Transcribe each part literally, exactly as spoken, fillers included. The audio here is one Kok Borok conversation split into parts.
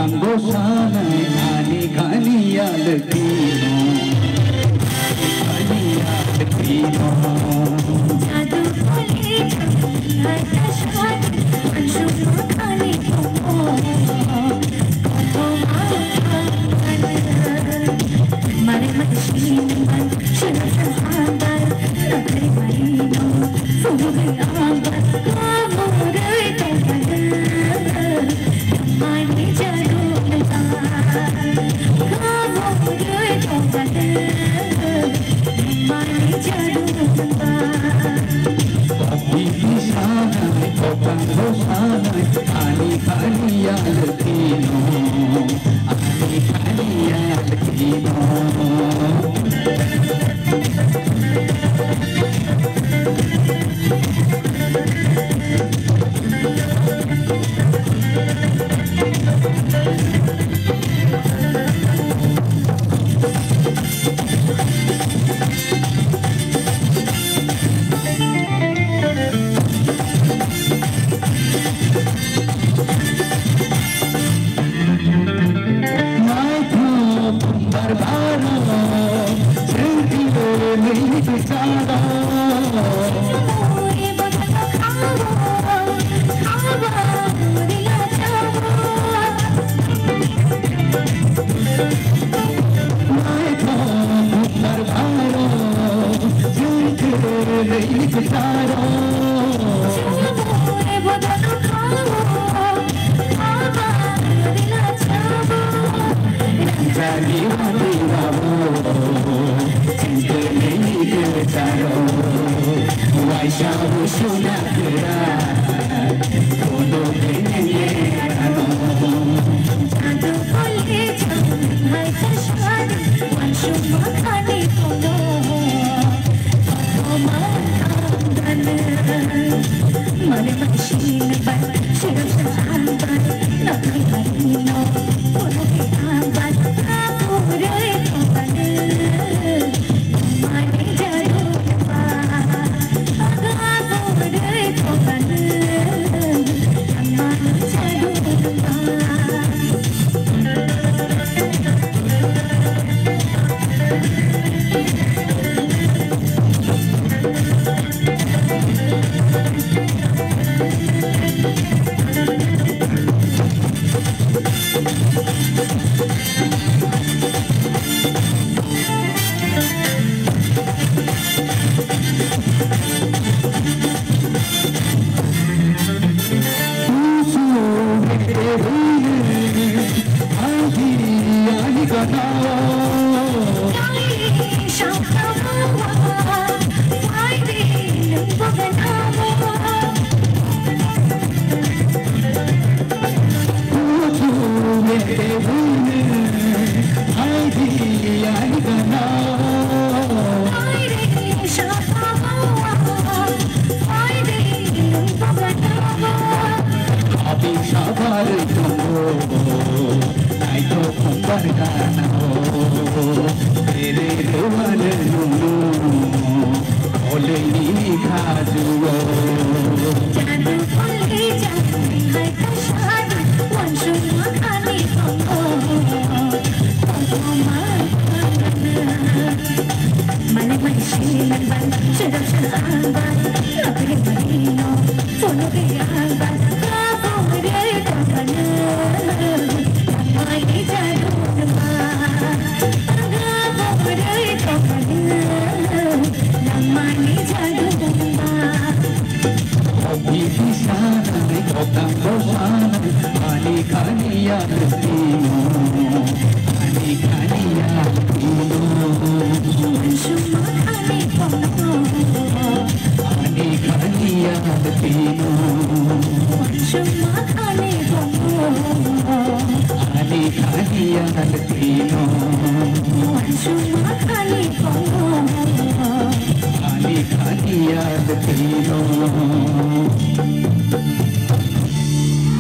Bosanai ani kaniya lekino, kaniya lekino. Jadu kuli jadu hai kashat, anshu kani komo, komo mare mare shin ban, shin ban ban, nakari marino, sugai ambar, komo re tongkadu.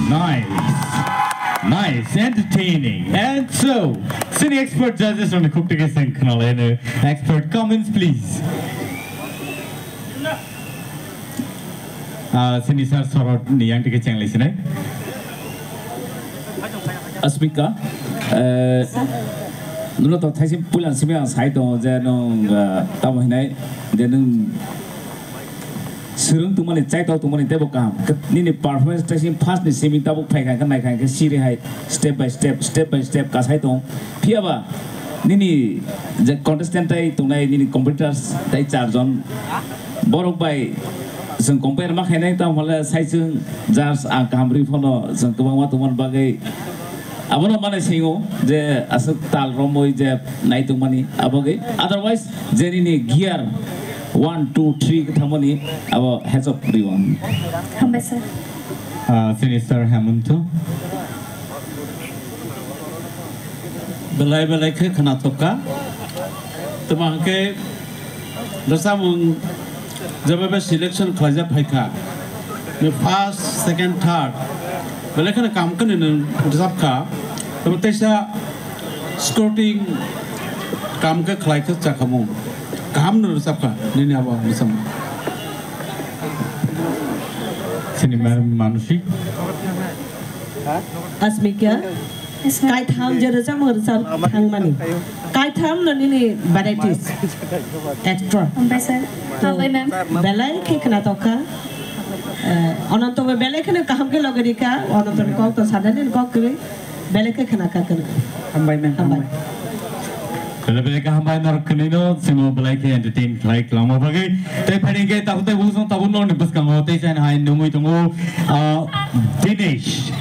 Nice. Nice. Entertaining. And so, sini expert judges from the Khukti Kising Khnaleno. Expert comments, please. Ah, sini sir sorot ni yang tike cheng lisinai. Asmika, eh, nono to thaising puila simi ang sai tongo je nwng, eh, tamo hinai je nwng swrwng tongmani, chaithok tongmani teibo kaham. Nini performance thaising first ni simi tabuk phai kha khe nai kha khe siri hai step by step, step by step kasai tong. Phiya ba nini je contestant tai tongnai nini competitors tai char jon borok bai chwng compare ma khainai tamo hole sai chwng judge ang kaham ri phano chwng kwbangma tongmani bagwi abono mane singo je aswk tal romwi je nai tongmani abogwi, otherwise je nini gear one two three thangmani abo heads up riwang. Hambai sir. Ah, Sinister Hemanto. Belai belai khe khwnathok kha. Tamo hwnkhe rwchapmung jeba be selection khlaijak phai kha. Ni first, second, third. Belai kheno kam khe nwng rwchap kha. Tamo teisa scouting kam khe khlai khe chakhamung. Kaham no rwchap kha nini abo rwchapmung. Sini Madam Manusi. Asmika, kaitham je rwchapmung rwchap thangmani. Kaitham no nini varieties. Extra. Hambai sir. To, hambai ma'am. Belai khe khwnathok kha. Eh, Ananto bo belai kheno kaham khe logi rikha. Ananto ni kok to sadani kok kwrwi. Belai khe khwna kha kwrwi. Hambai ma'am, hambai. Belai belai khe hambai norok kwnwi no simo belai khe entertain khlai kwlangma bagwi. Tei phaini khe tabuk tei bukung tabuk norokni bwskango tei chani hai nungwi tongo, ah, Dinesh.